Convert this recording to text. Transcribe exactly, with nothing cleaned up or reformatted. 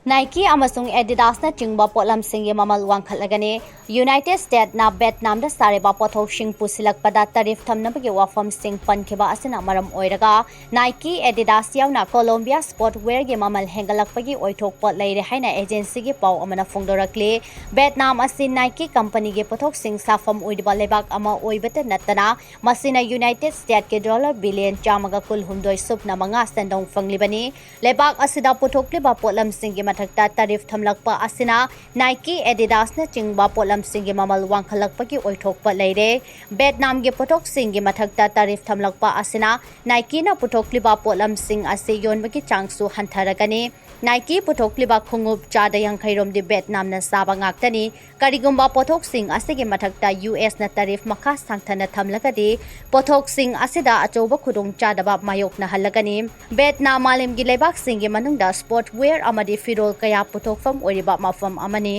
Nike ꯑꯃꯁꯨꯡ Adidasꯅꯆꯤꯡꯕ ꯄꯣꯠꯂꯝꯁꯤꯡꯒꯤ ꯃꯃꯜ ꯋꯥꯡꯈꯠꯂꯒꯅꯤ꯫ United Statesꯅ ꯚꯦꯠꯅꯥꯝꯗ ꯁꯥꯔꯤꯕ ꯄꯣꯠꯊꯣꯛꯁꯤꯡ ꯄꯨꯁꯤꯜꯂꯛꯄꯗ ꯇꯦꯔꯤꯐ ꯊꯝꯅꯕꯒꯤ ꯋꯥꯐꯝꯁꯤꯡ ꯄꯟꯈꯤꯕ ꯑꯁꯤꯅ ꯃꯔꯝ ꯑꯣꯏꯔꯒ Nike, Adidas ꯌꯥꯎꯅ Colombia sportswearꯒꯤ ꯃꯃꯜ ꯍꯦꯟꯒꯠꯂꯛꯄꯒꯤ ꯑꯣꯏꯊꯣꯛꯄ ꯂꯩꯔꯦ ꯍꯥꯏꯅ agencyꯒꯤ ꯄꯥꯎ ꯑꯃꯅ ꯐꯣꯡꯗꯣꯔꯛꯂꯤ꯫ ꯚꯦꯠꯅꯥꯝ ꯑꯁꯤ Nike companyꯒꯤ ꯄꯣꯠꯊꯣꯛꯁꯤꯡ ꯁꯥꯐꯝ ꯑꯣꯏꯔꯤꯕ ꯂꯩꯕꯥꯛ ꯑꯃ ꯑꯣꯏꯕꯇ ꯅꯠꯇꯅ, ꯃꯁꯤꯅ United Statesꯀꯤ dollar billion ꯆꯥꯝꯃꯒ ꯀꯨꯟꯍꯨꯝꯗꯣꯏ ꯁꯨꯞꯅ ꯃꯉꯥ ꯁꯦꯟꯗꯣꯡ ꯐꯪꯂꯤꯕꯅꯤ꯫ ꯂꯩꯕꯥꯛ ꯑꯁꯤꯗ ꯄꯨꯊꯣꯛꯂꯤꯕ ꯄꯣꯠꯂꯝꯁꯤꯡꯒꯤ ꯃꯊꯛꯇ ꯇꯦꯔꯤꯐ ꯊꯝꯂꯛꯄ ꯑꯁꯤꯅ Nike, Adidasꯅꯆꯤꯡꯕ ꯄꯣꯠꯂꯝꯁꯤꯡꯒꯤ ꯃꯃꯜ ꯋꯥꯡꯈꯠꯂꯛꯄꯒꯤ ꯑꯣꯏꯊꯣꯛꯄ ꯂꯩꯔꯦ꯫ ꯚꯦꯠꯅꯥꯝꯒꯤ ꯄꯣꯠꯊꯣꯛꯁꯤꯡꯒꯤ ꯃꯊꯛꯇ ꯇꯦꯔꯤꯐ ꯊꯝꯂꯛꯄ ꯑꯁꯤꯅ Nikeꯅ ꯄꯨꯊꯣꯛꯂꯤꯕ ꯄꯣꯠꯂꯝꯁꯤꯡ ꯑꯁꯤ ꯌꯣꯟꯕꯒꯤ ꯆꯥꯡꯁꯨ ꯍꯟꯊꯔꯒꯅꯤ꯫ Nike ꯄꯨꯊꯣꯛꯂꯤꯕ ꯈꯣꯡꯎꯞ ꯆꯥꯗ ꯌꯥꯡꯈꯩ ꯔꯣꯝꯗꯤ ꯚꯦꯠꯅꯥꯝꯅ ꯁꯥꯕ ꯉꯥꯛꯇꯅꯤ꯫ ꯀꯔꯤꯒꯨꯝꯕ ꯄꯣꯠꯊꯣꯛꯁꯤꯡ ꯑꯁꯤꯒꯤ ꯃꯊꯛꯇ USꯅ ꯇꯦꯔꯤꯐ ꯃꯈꯥ ꯁꯥꯡꯊꯅ ꯊꯝꯂꯒꯗꯤ, ꯄꯣꯠꯊꯣꯛꯁꯤꯡ ꯑꯁꯤꯗ ꯑꯆꯧꯕ ꯈꯨꯗꯣꯡꯆꯥꯗꯕ ꯃꯥꯌꯣꯛꯅꯍꯜꯂꯒꯅꯤ꯫ ꯚꯦꯠꯅꯥꯝ ꯃꯥꯂꯦꯝꯒꯤ ꯂꯩꯕꯥꯛꯁꯤꯡꯒꯤ ꯃꯅꯨꯡꯗ sportswear ꯑꯃꯗꯤ ꯐꯤꯔꯣꯜ ꯀꯌꯥ ꯄꯨꯊꯣꯛꯐꯝ ꯑꯣꯏꯔꯤꯕ ꯃꯐꯝ ꯑꯃꯅꯤ꯫